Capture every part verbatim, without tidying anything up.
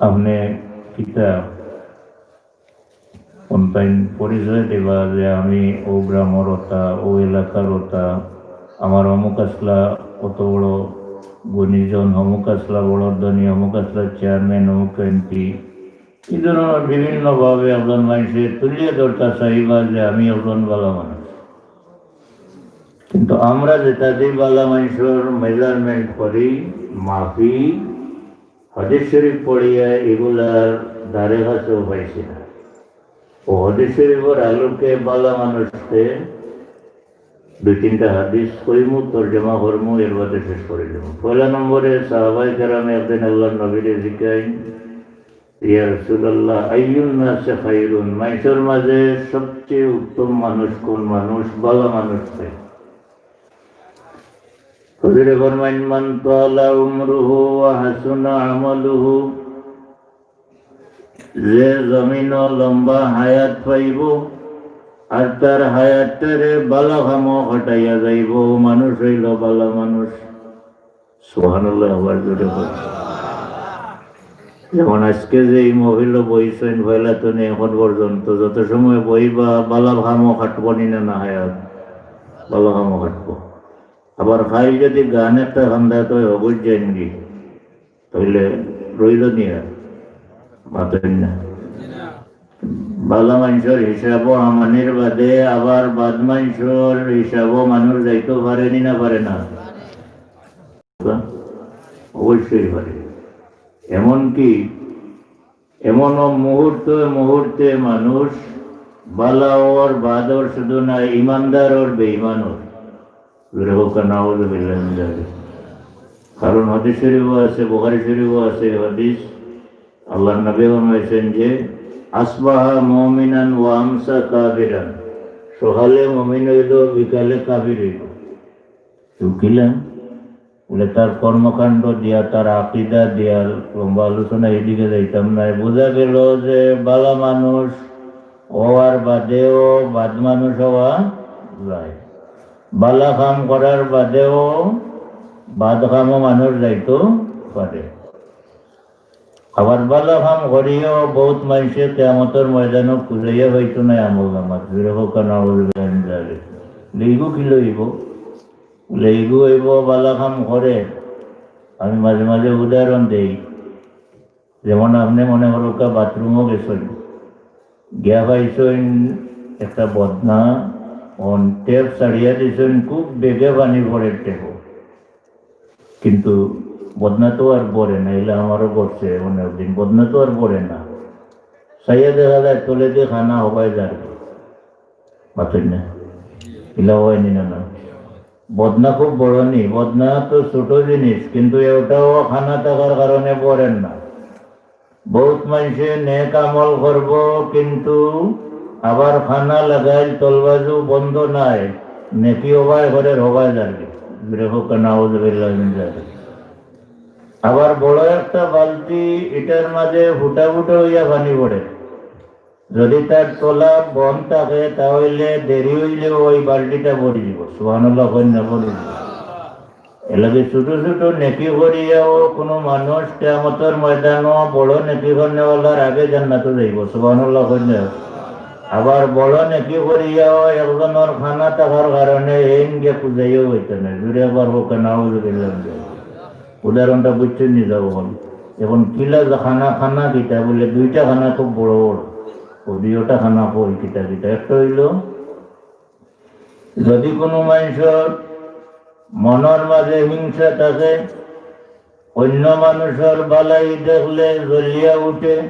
আপনে কিতা কোনটাইন পরিচয় দিবা যে আমি ও গ্রামর ওটা, ও এলাকার ওটা, আমার অমুক আসলা কত বড় গুণীজন, অমুক আসলা বড় ধনী, অমুক আসলা চেয়ারম্যান, অমুক এমপি। এই ধরনের বিভিন্নভাবে একজন মানুষের তুলিয়ে ধরতা চাইবা যে আমি একজন ভালা মানুষ। কিন্তু আমরা যেটা দিয়ে ভালা মানুষের মেজারমেন্ট করি, মাপি, হাদিস শরীফ পড়িয়া এগুলার ধারে কাছেও পাইছি না। ও হাদিস শরীফের আলোকে ভালা মানুষকে দুই তিনটা হাদিস কইমু, তর্জমা করমু, এর বাদে শেষ করে দেবো। পয়লা নম্বরে সাহাবায়ে কেরামে একদিন আল্লাহর নবীরে জিকাইন, "ইয়া রাসূলুল্লাহ, আইয়ুন নাসি খায়রুন?" মানুষের মাঝে সবচেয়ে উত্তম মানুষ কোন মানুষ, ভালা মানুষ কে? হুজুরে ফরমাইন, "মান তালা উমরুহু ওয়া হাসুনা আমালুহু।" যে জমিনো লম্বা হায়াত পাইবো আর তার হায়াতটারে ভালা কামো কাটাইয়া যাইবো, মানুষ অইলো ভালা মানুষ। সুবহানাল্লাহ, আবার জোরে বল। যেমন আজকে যে এই মহফিলো বইছইন, পয়লা তো নেই এখন পর্যন্ত, যত সময় বইবা, ভালা কামো কাটবো নি না, না হায়াত? ভালা কামো কাটবো। আবার খাই যদি গান একটা খান্দা তো অবুঝ যাইনগি, তাইলে রইল নি আর? মাতইন না। ভালা মানুষের হিসাবও আমানির বাদে, আবার বাদ মানুষের হিসাবও মানুষ যাইতো পারে নি না পারে না? অবশ্যই পারে। এমনকি এমনও মুহূর্তে মুহূর্তে মানুষ ভালা অর, বাদ অর শুধু না, ইমানদার অর, বেইমান অর। জোরে হোক, নাউজুবিল্লাহ মিন যালিক। কারণ হাদিস শরীফও আছে, বুখারী শরীফও আছে এই হাদিস, আল্লাহর নবী ফরমাইছেন যে, "আসবাহা মুমিনান ওয়া আমসা কাফিরান।" সকালে মুমিন অইলো, বিকালে কাফির অইলো। তো কিলা? বলে, তার কর্মকাণ্ড দিয়া, তার আকিদা দিয়া লম্বা আলোচনা, এদিকে যাইতাম না। বোঝা গেল যে ভালা মানুষ অওয়ার বাদেও বাদ মানুষ অওয়া যায়, ভালা কাম করার বাদেও বাদ কামও মানুষ যাইতো পারে। আবার ভালা কাম করিয়াও বউত মানষে কিয়ামতর ময়দানো খুজাইয়া পাইতো নায় আমলনামাত। জোরে কউক্কা, নাউজুবিল্লাহ মিন যালিক। লেইগু কিলা অইবো? লেইগু অইবো ভালা কাম করে। আমি মাঝে মাঝে উদাহরণ দেই, যেমন আপনে মনে করউক্কা বাথরুমো গেছইন, গিয়া পাইছইন একটা বদনা, অন ট্যাপ ছাড়িয়া দিছইন, খুব বেগে পানি পড়ের ট্যাপো। কিন্তু বদনা তো আর ভরে না, ইলা আমারও ঘটছে অনেক দিন, বদনা তো আর ভরে না। চাইয়া দেখা যায় তলেদি খানা হবায় যার। মাতইন না? ইলা অয়নি না, না? বদনা খুব বড় নি, বদনা তো ছোট জিনিস, কিন্তু এটাও খানা থাকার কারণে ভরের না। বউত মানষে নেক আমল করবো, কিন্তু আবার খানা লাগাইল তলবাজু বন্ধ নাই, নেকি হবায় করের হবায় যারগি। জোরে কউক্কা, নাউজুবিল্লাহ মিন যালিক। আবার বড় একটা বালতি, ইটার মাঝে ফুটা ফুটা অইয়া পানি পড়ে, যদি তার তলা বন্ধ থাকে, তাহলে দেরি অইলেও ওই বালতিটা ভরি দিব। সুবহানাল্লাহ কইন না, ভরি দিব। এলাগি ছোট ছোট নেকি করিয়াও কোনো মানুষ কিয়ামতর ময়দানো বড় নেকি করনেওয়ালার আগে জান্নাতো যাইবো। সুবহানাল্লাহ কইন না। আবার বড় নেকি করিয়াও একজনর খানা থাকার কারণে এইন গিয়া খুজাইয়াও পাইতো নায়। জোরে একবার কউক্কা, নাউজুবিল্লাহ। উদাহরণটা বুঝছইন নি? যাও অখন। অখন কিলা যে খানা, খানা কিতা বলে, দুইটা খানা খুব বড় বড়। ও দুইটা খানা কই কিতা কিতা? একটা অইলো, যদি কোনো মানষর মনর মাঝে হিংসা থাকে, অইন্য মানুষর ভালাই দেখলে জ্বলিয়া উঠে,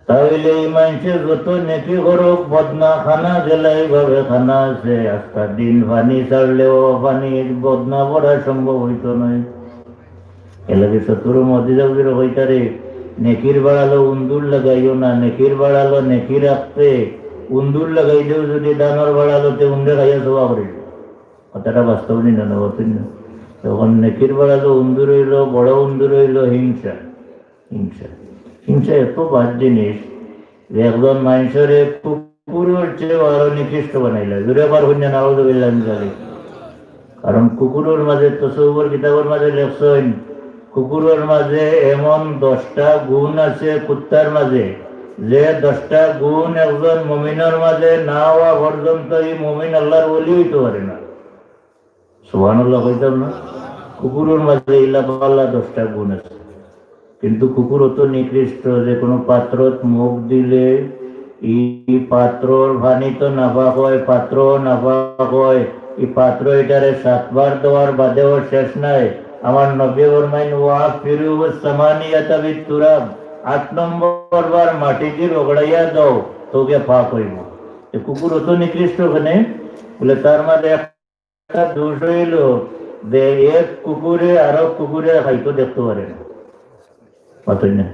তাইলে ই মানষে যত নেকি করউক, বদনা খানা যেলা ইভাবে খানা আছে, আস্তা দিন পানি ছাড়লেও পানির বদনা ভরা সম্ভব অইতো নায়। এলাগি সত্তর মদিজা বুজুর্গে কইতারে, নেকির বাড়ালো উন্দুর লাগাইও না, নেকির বাড়ালো নেকি রাখতে, উন্দুর লাগাইলেও যদি ধানর বাড়ালো তে উন্দুরে খাইয়া সবা করিল। কথাটা বাস্তব নি না, না বাস্তব না? তখন নেকির বাড়ালো উন্দুর অইলো, বড় উন্দুর অইলো হিংসা। হিংসা, হিংসা এত বাদ জিনিস যে একজন মানষরে কুকুরর চেয়েও আরো নিকৃষ্ট বানাইলা। জোরে একবার কইন না, নাউজুবিল্লাহ মিন যালিক। কারণ কুকুরর মাঝে তসব্বুফর কিতাবর মাঝে লেখছইন, কুকুরর মাঝে এমন দশটা গুণ আছে কুত্তার মাঝে, যে দশটা গুণ একজন মুমিনর মাঝে না অওয়া পর্যন্ত ই মুমিন আল্লাহর ওলি অইতো পারে না। সুবহানাল্লাহ কইতাম না? কুকুরর মাঝে ইলা বালা দশটা গুণ আছে, কিন্তু কুকুর অত নিকৃষ্ট যে কোনো পাত্রত মুখ দিলে ই পাত্রর পানি তো নাপাক অয়, পাত্র নাপাক অয়। ই পাত্র ইটারে সাতবার ধোয়ার বাদেও শেষ নাই। আমার নবী ফরমাইন, "ওয়াফিরু সামানিয়াতা বিত তুরাব", আট নম্বর বার মাটি দি রগড়াইয়া দাও, তো গিয়া পাক অইবো। এ কুকুর অত নিকৃষ্ট কেনে? বলে, তার মাঝে এক একটা দোষ অইলো যে এক কুকুরে আরক কুকুরে খাইতো দেখতো পারে না। মাতইন না?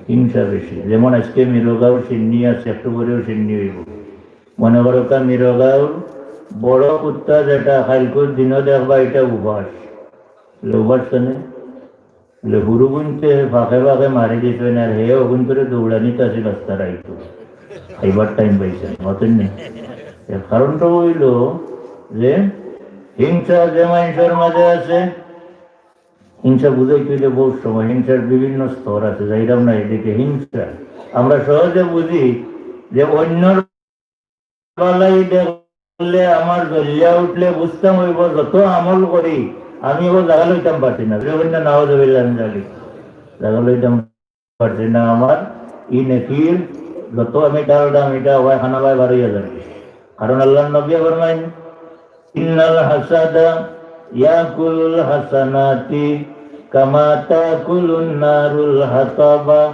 হিংসা বেশি। যেমন আজকে মিরগাঁও শিন্নি আছে, একটু পরেও শিন্নি অইবো। মনে করো কা মিরগাঁওর বড় কুত্তা যেটা, কাইলকুর দিনও দেখবা ইটা উপাস। বলে, "উপাস কেনে?" বলে, "হুরু গুনতে ফাঁকে ফাঁকে মারি দিছইন, আর হে অগুন করে দৌড়ানিত আছে রাস্তার আইতো। খাইবার টাইম পাইছে না।" মাতইন না? এর কারণটা অইলো যে হিংসা যে মানষর মাঝে আছে, হিংসা বুঝাইতে অইলে বহুত সময়, হিংসার বিভিন্ন স্তর আছে, যাইরাম না এদিকে। হিংসা আমরা সহজে বুঝি যে অন্যর বালাই দেখলে আমার জ্বলিয়া উঠলে বুঝতাম অইবো, যত আমল করি আমি ও জাগা লইতাম পারছি না। জুরে কইন না, নাউজুবিল্লাহ মিন জালিক। জাগা লইতাম পারছি না। আমার ই নেকির যত আমি ডালডাম, ইটা অয় খানা বায় বারইয়া যার। কারণ আল্লাহর নবী ফরমাইন, "ইন্নাল হাসাদা ইয়াকুলুল হাসানাতি কামা তাকুলুন নারুল হাতাবা।"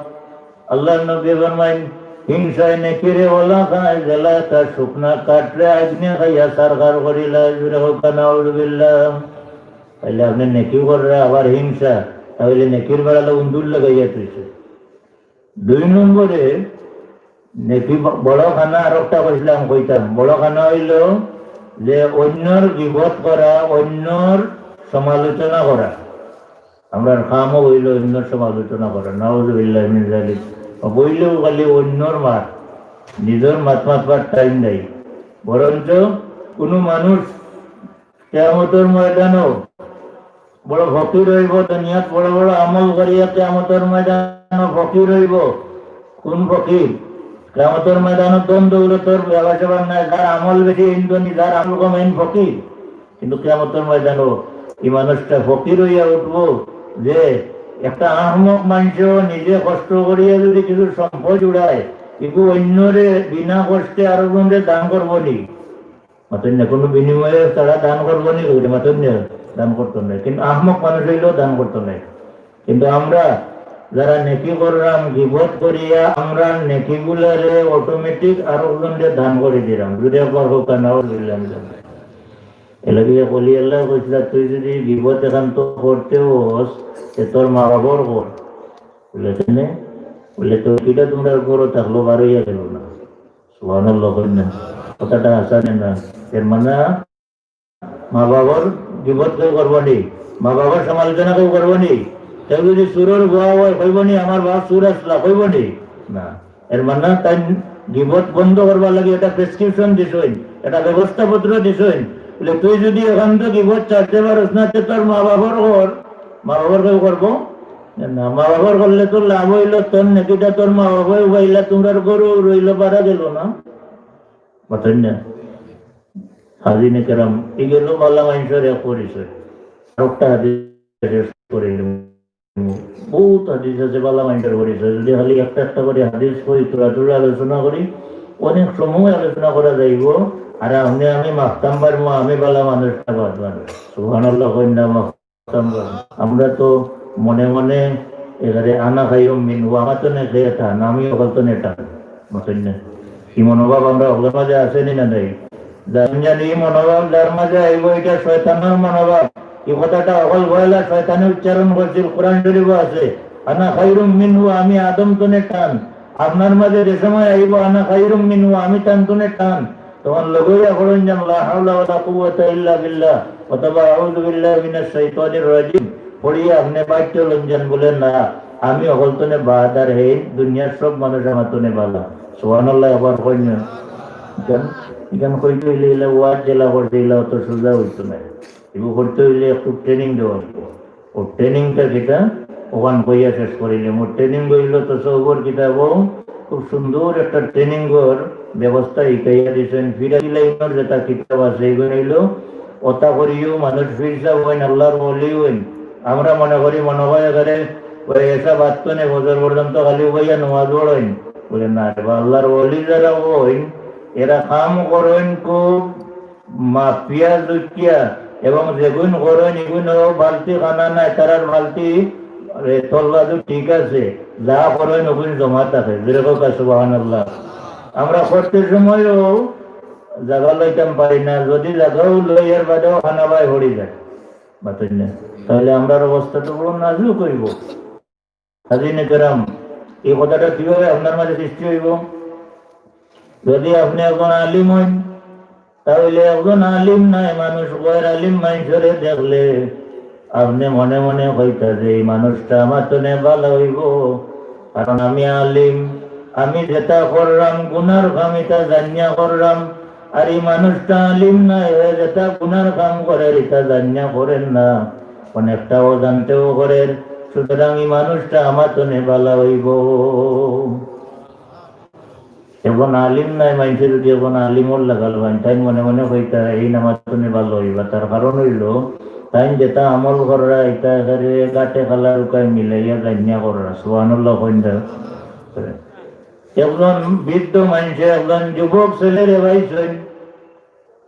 আল্লাহর নবী ফরমাইন, "হিংসায় নেকিরে ওলা খায়, যেলা তার শুকনা কাঠরে আগুনে খাইয়া সারখার করিলা।" জুরে কউক্কা, নাউজুবিল্লাহ। তাইলে আপনে নেকি কররা আবার হিংসা, তাইলে নেকির বাড়ালে উন্দুর লাগাইয়া থইছে। দুই নম্বরে নেকি ব-, বড় খানা আরোকটা কইছিলাম, কইতাম, বড় খানা অইলো যে অন্যর গিবত করা, অন্যর সমালোচনা করা। আমরার কামও অইলো অন্যর সমালোচনা করা, নাউজুবিল্লাহ মিন জালিক। বইলেও খালি অন্যর মাত, নিজর মাত মাতবার টাইম নাই। বরঞ্চ কোনো মানুষ কিয়ামতর ময়দানও বড় ফকির অইবো, দুনিয়াত বড় বড় আমল করিয়া কিয়ামতর ময়দানও ফকির অইবো। কোন ফকির? কিয়ামতর ময়দানও ধন দৌলতর ব্যবসা নাই, যার আমল বেশি এইন ধনী, যার আমল কম এইন ফকির। কিন্তু কিয়ামতর ময়দানও ই মানুষটা ফকির অইয়া উঠবো, যে একটা আহমক মানষেও নিজে কষ্ট করিয়া যদি কিছু সম্পদ উড়ায়, ইগু অন্যরে বিনা কষ্টে আরো জনরে দান করবো নি? মাতইন না, কোনো বিনিময়ে তারা দান করবো নি, ওরে মাতইন না, দান করতো না। কিন্তু আহমক মানুষ অইলেও দান করতো না। কিন্তু আমরা যারা নেকি করলাম, গিবত করিয়া আমরা নেকিগুলারে automatic আরো জনরে দান করি দিলাম। জুরে একবার কউক্কা, নাউজুবিল্লাহ। এর লাগি এক ওলি আল্লায় কইছিলা, "তুই যদি গিবত এখান তো করতে হস, তে তোর মা বাবার কর।" বলে, "কেনে?" বলে, "তো ইটা তোমরা করো, থাকলো বারইয়া গেল না।" সুবহানাল্লাহ কইন না। কথাটা হাছা নি না? এর মানে মা বাবার গিবত কেউ করবো নি, মা বাবার সমালোচনা কেউ করবো নি। কেউ যদি চুরর ফুয়া অয়, কইবো নি, "আমার বাপ চুর আছলা", কইবো নি? না। এর মানে তাইন গিবত বন্ধ করবার লাগি একটা prescription দিছইন, একটা ব্যবস্থাপত্র দিছইন। বলে, "তুই যদি এখান তো গিবত ছাড়তে পারস না, তে তোর মা বাবার কর।" মা বাবার কেউ করবো? না, মা বাবার করলে তো লাভ অইলো, তোর নেকিটা তোর মা বাবায় উবাইলা, তোমরার ঘরও রইলো, বারা গেল না। মাতইন না? হাজিনে কেরাম, ই গেল বালা মানষর এক পরিচয়। আরোকটা হাদিস শেষ করি। বহুত হাদিস আছে বালা মানষর পরিচয়। যদি খালি একটা একটা করি হাদিস কই, থুড়া থুড়া আলোচনা করি, অনেক সময় আলোচনা করা যাইবো। আর আপনে আমি মাততাম পারমু, আমি বালা মানুষ না বদ মানুষ। সুবহানাল্লাহ কইন না, মাততাম পারমু। আমরা তো মনে মনে এবারে আনা খাইরুম মিনহু, আমার তো নে খেয়ে থান, আমি অকল তো নেটান। মাতইন না? ই মনোভাব আমরা অকলর মাঝে আছে নি না নাই? জানি জানি ই মনোভাব যার মাঝে আইবো, ইটা শয়তানর মনোভাব। ই কথাটা অকল পয়লা শয়তানে উচ্চারণ করছিল, কোরআন শরীফও আছে, "আনা খাইরুম মিনহু", আমি আদম তনে টান। আপনার মাঝে যে সময় আইবো, "আনা খাইরুম মিনহু", আমি তান তনে টান, তখন লগইয়া পড়ইন যেন, "লা হাওলা ওয়ালা কুওয়াতা ইল্লা বিল্লাহ", অথবা "আউযু বিল্লাহি মিনাশ শাইতানির রাজিম", পড়িয়া আপনে বাধ্য লইন যেন বলে, "না, আমি অকল তনে বাদ আর হে দুনিয়ার সব মানুষ আমার তনে বালা।" সুবহানাল্লাহ আবার কইন না। ইখান, ইখান কইতে অইলে ইলা ওয়াজ যেলা করতে ইলা অত সোজা অইতো না। ইগু করতে অইলে একটু training দেওয়া অইবো। ও trainingটা যেটা, অখান কইয়া শেষ করিলে, মোর training অইলো তসৌফর কিতাবো খুব সুন্দর একটা training-র ব্যবস্থা হিকাইয়া দিছইন। ফিরাকি লাইনর যেটা কিতাব আছে, এইগুন অইলো অতা করিও মানুষ পীর সাব অইন, আল্লার ওলি অইন। আমরা মনে করি মনে অয় একেবারে ওই এশা বাদ তনে ফজর পর্যন্ত খালি উবাইয়া নমাজ পড়ইন। বলে, না রে বা, আল্লার ওলি যারা অইন, এরা কাম করইন খুব মাপিয়া জুকিয়া, এবং যেগুন করইন, এগুন বালতি খানা নাই, তারার বালতি, এ, তলবাজু ঠিক আছে, যা করইন, ওগুন জমা থাকে। জোরে কউক্কা সুবহানাল্লাহ। আমরা করতে সময়ও জাগা লইতাম পারি না, যদি জাগাও লই, এর বাদেও খানা বায় পড়ি যায়, বাতিল না। তাহলে আমরার অবস্থা তো বড় নাজুক অইবো। হাজিরিনে কেরাম, এই কথাটা কিভাবে আপনার মাঝে সৃষ্টি অইবো? যদি আপনে একজন আলিম অইন, তাহলে একজন আলিম নায় মানুষ, গয়ের আলিম মানষরে দেখলে আপনে মনে মনে কইতা যে, "এই মানুষটা আমার তনে ভালা অইবো, কারণ আমি আলিম, আমি যেটা কররাম গুনার কাম, ইটা জানিয়া কররাম।" আর ই মানুষটা আলিম নায়, হে যেটা গুনার কাম করের, ইটা জানিয়া করের না, অনেকটা অজান্তেও করের। সুতরাং ই মানুষটা আমার তনে ভালা অইবো। একজন আলিম নায়, মানষে যদি একজন আলিমর লাগাল পাইন, তাইন মনে মনে কইতা, "এইন আমার তনে ভালা অইবা।" তার কারণ অইলো, তাইন যেটা আমল কররা, ইটা একেবারে গাটে কালা রুকায় মিলাইয়া জানিয়া কররা। সুবহানাল্লাহ কইন না? একজন বৃদ্ধ মানষে একজন যুবক ছেলেরে পাইছইন,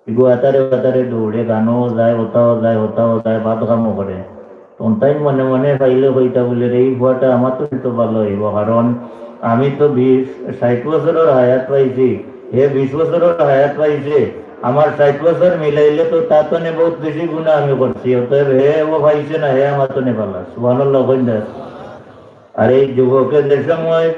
ইগু আতারে বাতারে দৌড়ে, গানও যায়, হতাও যায়, হতাও যায়, বাদ কামও করে। তখন তাইন মনে মনে পাইলে কইতা বলে, "রে, এই ফুয়াটা আমার তনে তো ভালা অইবো, কারণ আমি তো বিশ, ষাইট বছরর হায়াত পাইছি, হে বিশ বছরর হায়াত পাইছে, আমার ষাইট বছর মিলাইলে তো তার তনে বউত বেশি গুনা আমি করছি, অতএব হে ও পাইছে না, হে আমার তনে ভালা।" সুবহানাল্লাহ কইন না? আর এই যুবকে যে সময়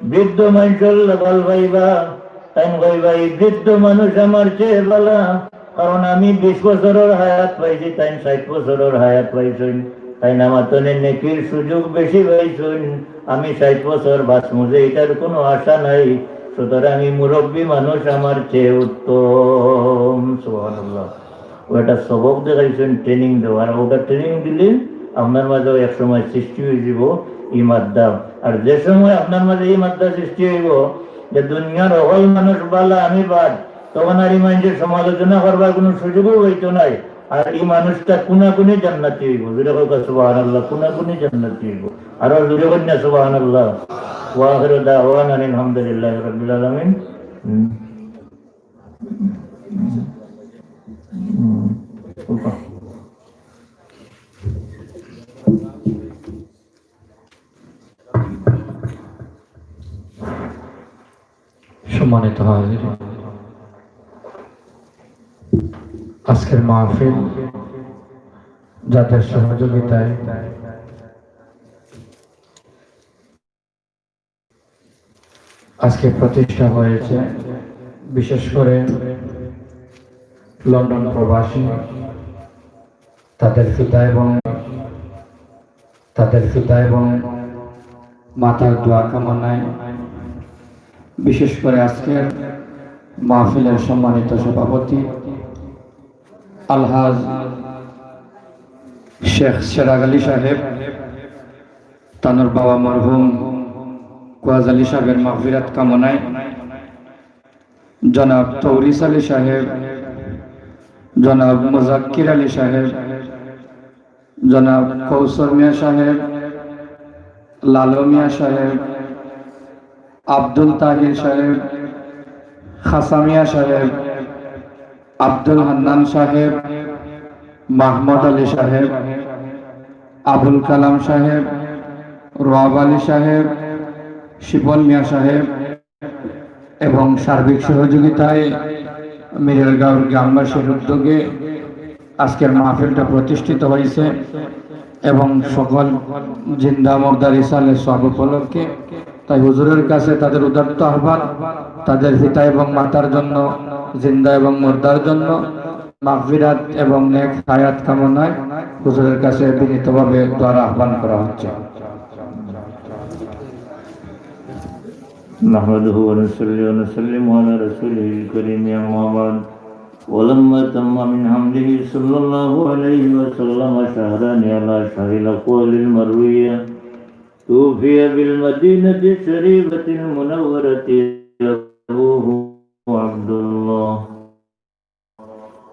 বৃদ্ধ মানষর লাগাল পাইবা, তাইন কইবা, "এই বৃদ্ধ মানুষ আমার চেয়ে ভালা, কারণ আমি বিশ বছরর হায়াত পাইছি, তাইন ষাইট বছরর হায়াত পাইছইন, তাইন আমার তনে নেকির সুযোগ বেশি পাইছইন, আমি ষাইট বছর বাঁচমু যে, ইটার কুনু আশা নাই, সুতরাং এই মুরব্বী মানুষ আমার চেয়ে উত্তম।" সুবহানাল্লাহ। ও একটা সবক দেখাইছইন, training দেওয়া। আর ওটা training দিলে আপনার মাঝেও এক সময় সৃষ্টি অইযিবো ই মাদ্দা। আর যে সময় আপনার মাঝে ই মাদ্দা সৃষ্টি অইবো যে দুনিয়ার হকল মানুষ ভালা, আমি বাদ, তখন আর ই মানষে সমালোচনা করবার কুনু সুযোগও অইতো নায়। আর ই মানুষটা কুনাকুনি জান্নাতি অইবো। জোরে কউক্কা সুবহানাল্লাহ, কুনাকুনি জান্নাতি অইবো। আরো জোরে কইন না সুবহানাল্লাহ। ওয়া আখিরু দাওয়ানা আনিল হামদুলিল্লাহি রাব্বিল আলামিন। হুম। হুম। সম্মানিত হাজির, আজকের মাহফিল যাদের সহযোগিতায় আজকে প্রতিষ্ঠা হয়েছে, বিশেষ করে লন্ডন প্রবাসী, তাদের পিতা এবং, তাদের পিতা এবং মাতার দোয়া কামনায়, বিশেষ করে আজকের মাহফিলের সম্মানিত সভাপতি আলহাজ শেখ চেরাগ আলী সাহেব, তানুর বাবা মরহুম কুয়াজ আলী সাহেবের মাগফিরাত কামনায়, জনাব তৌরিস আলী সাহেব, জনাব মুজাক্কির আলী সাহেব, জনাব কৌসর মিয়া সাহেব, লালু মিয়া সাহেব, আব্দুল তাহির সাহেব, খাসা মিয়া সাহেব, আব্দুল হান্নান সাহেব, মাহমুদ আলী সাহেব, আবুল কালাম সাহেব, রোয়াব আলী সাহেব, শিপন মিয়া সাহেব এবং সার্বিক সহযোগিতায় মিরেরগাঁওর গ্রামবাসীর উদ্যোগে আজকের মাহফিলটা প্রতিষ্ঠিত হয়েছে এবং সকল জিন্দা মুর্দার ইসালে সওয়াব উপলক্ষে। তাই হুজুরের কাছে তাদের উদাত্ত আহ্বান, তাদের পিতা এবং মাতার জন্য, জিন্দা এবং মুর্দার জন্য মাগফিরাত এবং নেক হায়াত কামনায় হুজুরের কাছে বিনীতভাবে দোয়ার আহ্বান করা হচ্ছে। نحمده ونصلي ونسلم على رسوله الكريم، أما بعد. ولما تم من حمده صلى الله عليه وسلم شهران على شهر الأقوال المروية، توفي بالمدينة الشريفة المنورة أبوه عبد الله،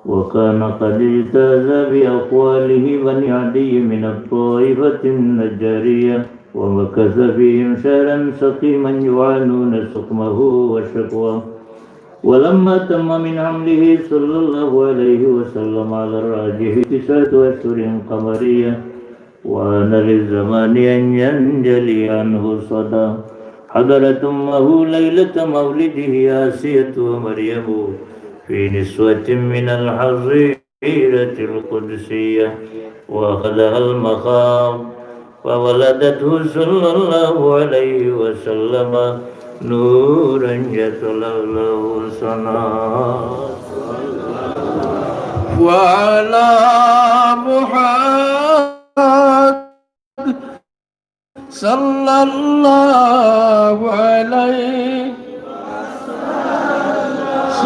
وكان قد اجتاز بأخواله بني عدي من الطائفة النجارية، ومكث فيهم شهرا سقيما يعانون سقمه وشكواه. ولما تم من حمله صلى الله عليه وسلم على الراجح تسعة أشهر قمرية، وآن للزمان أن ينجلي عنه الصدى، حضرت أمه ليلة مولده آسية ومريم في نسوة من الحظيرة القدسية، وأخذها المخاض، فولدته صلى الله عليه وسلم نورا يتلألأ سنا. وعلى محمد صلى الله عليه،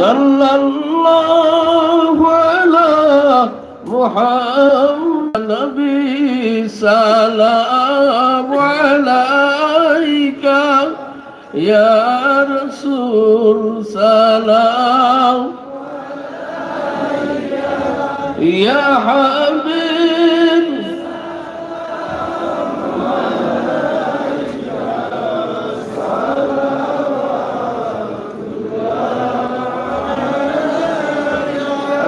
صلى الله على محمد النبي، سلام عليك يا رسول، سلام يا حبيب.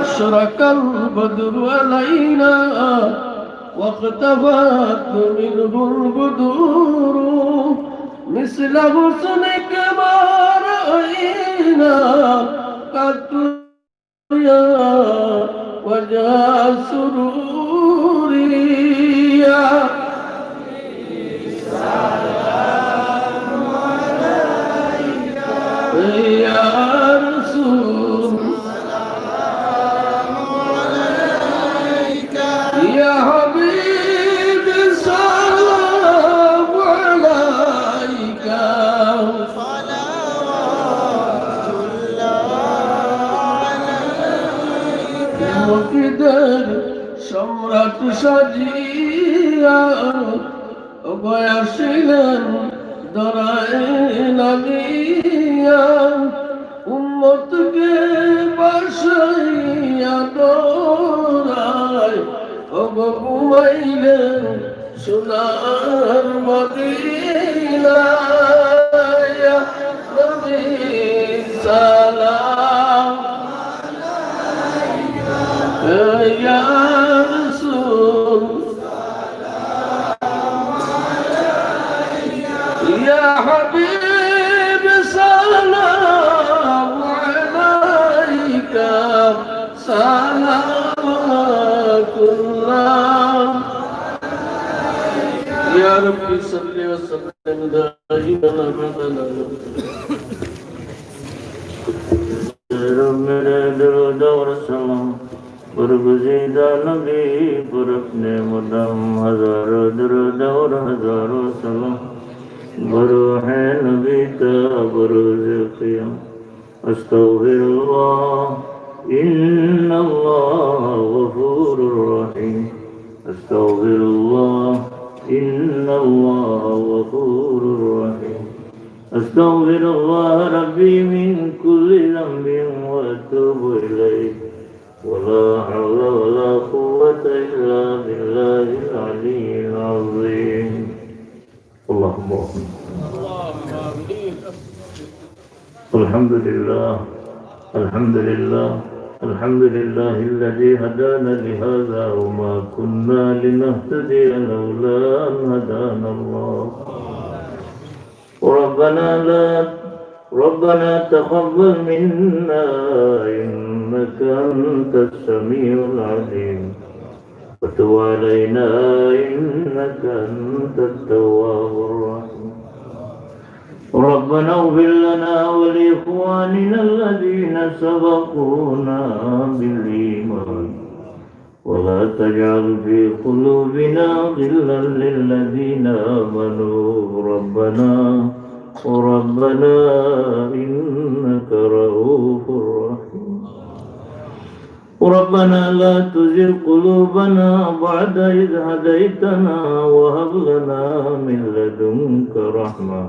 أشرق البدر علينا واختفت منه البدور، مثل حسنك ما رأينا قط يا وجه سروري. يا يا رسول، يا حبيبي، سلام عليك. মুর্শিদের সম্রাট সাজিয়া ওগো আসিলেন ধরায় নামিয়া, উম্মতকে বাসাইয়া ধরায় ওগো ঘুমাইলেন সোনার মদিনায়। ইয়া নবী সালাম, ইয়া রাসূল يا حبيب سلام عليك، صلوات الله. يا رب صل وسلم دائما أبدا. میرے درود اور سلام برگزیدہ نبی پر اپنے مدام، ہزاروں درود اور ہزاروں سلام بروح نبی تا بروز قیام. أستغفر الله، إن الله غفور رحيم. أستغفر الله، إن الله غفور رحيم. أستغفر الله ربي من كل ذنب وأتوب إليه. ولا حول ولا قوة إلا بالله العلي العظيم. اللهم آمين. الحمد لله، الحمد لله، الحمد لله الذي هدانا لهذا وما كنا لنهتدي لولا أن هدانا الله. ربنا لا، ربنا تقبل منا إنك أنت السميع العليم. وتب علينا إنك أنت التواب الرحيم. ربنا اغفر لنا ولإخواننا الذين سبقونا بالإيمان ولا تجعل في قلوبنا غلا للذين آمنوا ربنا، ربنا إنك رءوف رحيم. ربنا لا تزغ قلوبنا بعد إذ هديتنا وهب لنا من لدنك رحمة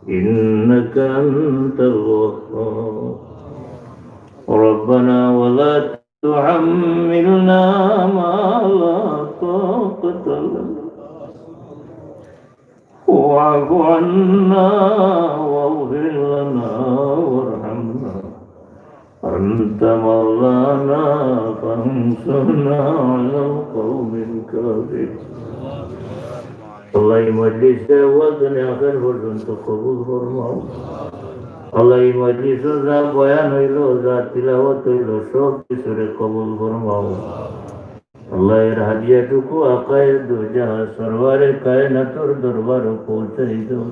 إنك أنت الوهاب. ربنا ولا تحملنا ما لا طاقة لنا واعف عنا واغفر لنا وارحمنا أنت مولانا فانصرنا على القوم الكافرين. আল্লাহ, এই মজলিসে আউয়াল থনে আখের পর্যন্ত কবুল ফরমাও। আল্লাহ, এই মজলিসো যা বয়ান অইলো, যা তিলাওয়াত অইলো, সব কিছুরে কবুল ফরমাও। আল্লাহ, এর হাদিয়াটুকু আকায়ে দুজাহা সরওয়ারে কায়নাতর দরবারো পৌঁছাই দেও।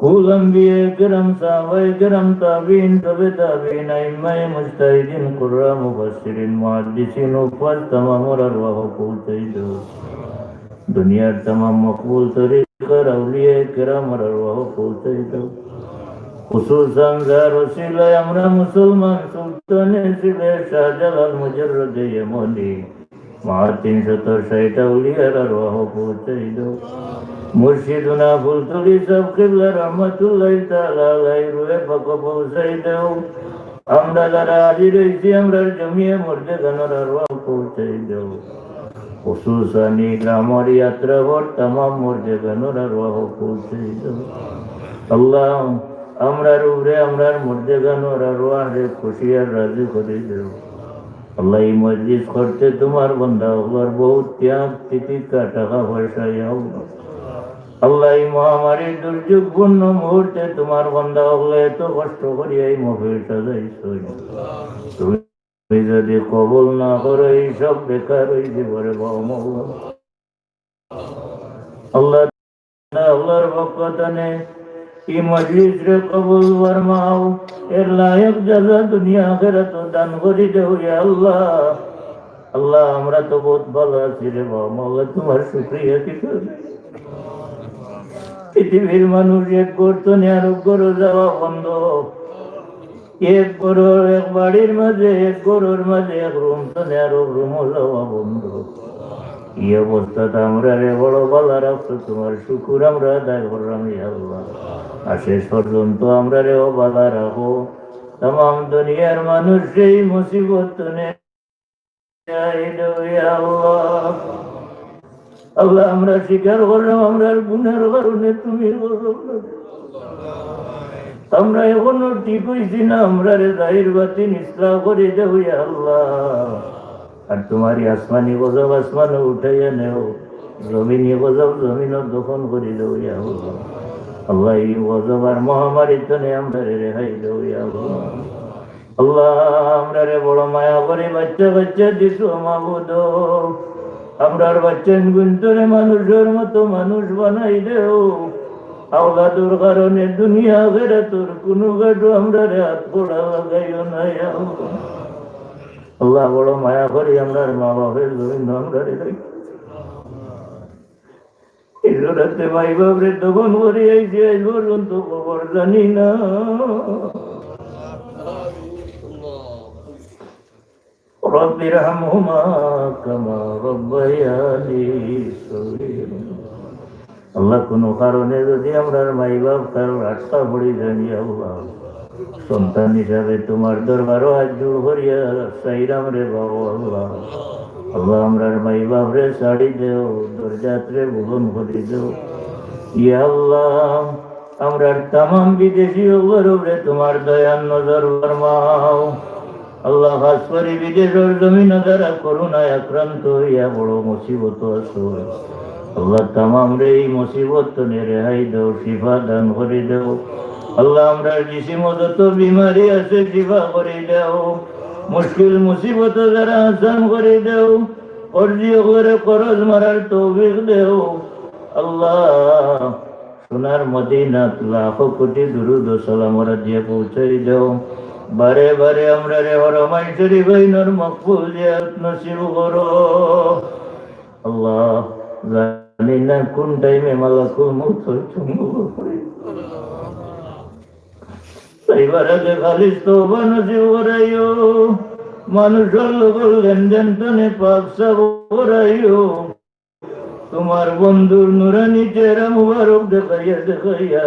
কুল আম্বিয়ায়ে কেরাম, সাহাবায়ে কেরাম, তাবিঈন, তবে তাবিঈন, আইম্মায়ে মুজতাহিদিন, কুররা মুফাসসিরিন, মুহাদ্দিসিন, হুফফাজ তামামর আরওয়াহো পৌঁছাই দেও। দুনিয়ার তামাম মকবুল তরিকার আউলিয়ায়ে কেরামর আরওয়াহো পৌঁছাই দেও। খুসুসান যার ওসিলায় আমরা মুসলমান, সুলতানে সিলেট, শাহজালাল, মুজাররদে ইয়ামনি, মা তিনশত ষাইট আউলিয়ার আরওয়াহো পৌঁছাই দেও। মুর্শিদুনা ফুলতলি সাব কিবলা রহমাতুল্লাহি তাআলা আলাইহি রুহে পাকো পৌঁছাই দেও। আমরা যারা হাজির অইছি, আমরার জমিয়ে মুর্দেগানর আরওয়াহো পৌঁছাই দেও। খুসুসান ই গ্রামর ই আত্রাফর তামাম মুর্দেগানর আরওয়াহো পৌঁছাই দেও। আল্লাহ, আমরার উপরে আমরার মুর্দেগানর আরওয়াহরে খুশি আর রাজি করি দেও। আল্লাহ, ই মজলিস করতে তুমার বান্দা অকলর বহুত ত্যাগ, তিতিক্ষা, টাকা পয়সা, ইয়া আল্লাহ। আল্লাহ, ই মহামারীর দুর্যোগপূর্ণ মুহূর্তে তুমার বান্দা অকলে এত কষ্ট করিয়া ই মাহফিল সাজাইছইন। তুমি তুমি যদি কবুল না করো, ই সব বেকার অইযিবো রে বাবা মওলা। আল্লাহ, আল্লাহর পক্ষ থনে ই মজলিসরে কবুল ফরমাও, এর লায়ক জাযা দুনিয়া আখিরাতো দান করি দেও, ইয়া আল্লাহ। আল্লাহ, আমরা তো বহুত ভালা আছি রে বাবা মওলা, তুমার শুকরিয়া কি করবে? পৃথিবীর মানুষ এক ঘর থনে আরক ঘরো যাওয়া বন্ধ। এক ঘরর, এক বাড়ির মাঝে, এক ঘরর মাঝে এক রুম থনে আরক রুমো যাওয়া বন্ধ। ই অবস্থাত আমরারে বড় ভালা রাখছো, তুমার শুকুর আমরা আদায় কররাম, ইয়া আল্লাহ। আর শেষ পর্যন্ত আমরারেও ভালা রাখো। তামাম দুনিয়ার মানুষ সেই মুসিবত থনে আল্লাহ, আমরা স্বীকার করলাম, আমরার গুনার কারণে তুমি গজব করো। আমরা এখনো ঠিক অইছি না, আমরারে জাহির বাতিন ইসলাহ করি দেও, ইয়া আল্লাহ। আর তুমার ই আসমানি গজব আসমানো উঠাইয়া নেও, জমিনি গজব জমিনো দফন করি দেও, ইয়া আল্লাহ। আল্লাহ, ই গজব আর মহামারী থনে আমরারে রেহাই দেও, ইয়া আল্লাহ। আল্লাহ, আমরারে বড় মায়া করি বাইচ্চা কাইচ্চা দিছো মাবুদ। আমরার বাইচ্চাইন গুইন্তরে মানুষর মতো মানুষ বানাই দেও। আওলাদর কারণে দুনিয়া আখিরাতর কুনু ঘাটো আমরারে আতখোড়া লাগাইও না, ইয়া আল্লাহ। আল্লাহ, বড় মায়া করি আমরার মা বাপর জমিনো আমরারে রাখি। ই জোড়াতে মাই বাপরে দফন করি আইছি, আইজ পর্যন্ত খবর জানি না। رب ارحمهما كما ربياني صغيرا। আল্লাহ, কুনু কারণে যদি আমরার মাই বাপ কারোর আটকা পড়ি যাইন, ইয়া আল্লাহ, সন্তান হিসাবে তুমার দরবারো হাত জোড় করিয়া চাইরাম রে বাবা আল্লাহ। আল্লাহ, আমরার মাই বাপরে ছাড়ি দেও, দরজাতরে বুলন্দ করি দেও। ইয়া আল্লাহ, আমরার তামাম বিদেশি অকলর উপরে তুমার দয়ার নজর ফরমাও। আল্লাহ, খাস করি বিদেশর জমিনো যারা করোনায় আক্রান্ত অইয়া বড় মুসিবতো আছো, আল্লাহ, তামামরে ই মুসিবত থনে রেহাই দেও, শিফা দান করি দেও। আল্লাহ, আমরার জিসিমো যত বিমারি আছে, শিফা করি দেও। মুশকিল মুসিবতো যারা আসান করি দেও। কর্জি অকলরে করজ মারার তৌফিক দেও। আল্লাহ, সোনার মদিনাত লাখো কোটি দুরুদ ও সালাম ওরা দিয়া পৌঁছাই দেও। বারে বারে আমরারে হরমাইন শরীফাইনর মকবুল জিয়ারত নসিব করো। আল্লাহ, জানি না কোন টাইমে মালাকুল মউত হয়তো মঙ্গল করে। এবার আগে খালিস তওবা নসিব করাইও। মানুষর লগর লেনদেন তনে পাক সাফ করাইও। তোমার বন্ধুর নুরানি চেহারা মুবারক দেখাইয়া দেখাইয়া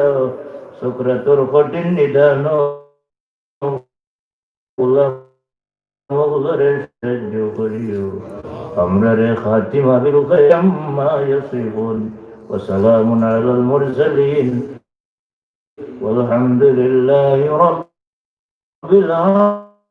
সকরাতর কঠিন নিদান গোলাম অকলরে সাহায্য করিও। আমরারে খাতিমা বিল খাইর আম্মা ইয়াসিফুন। ওয়া সালামুন আলাল মুরসালিন। والحمد لله رب العالمين.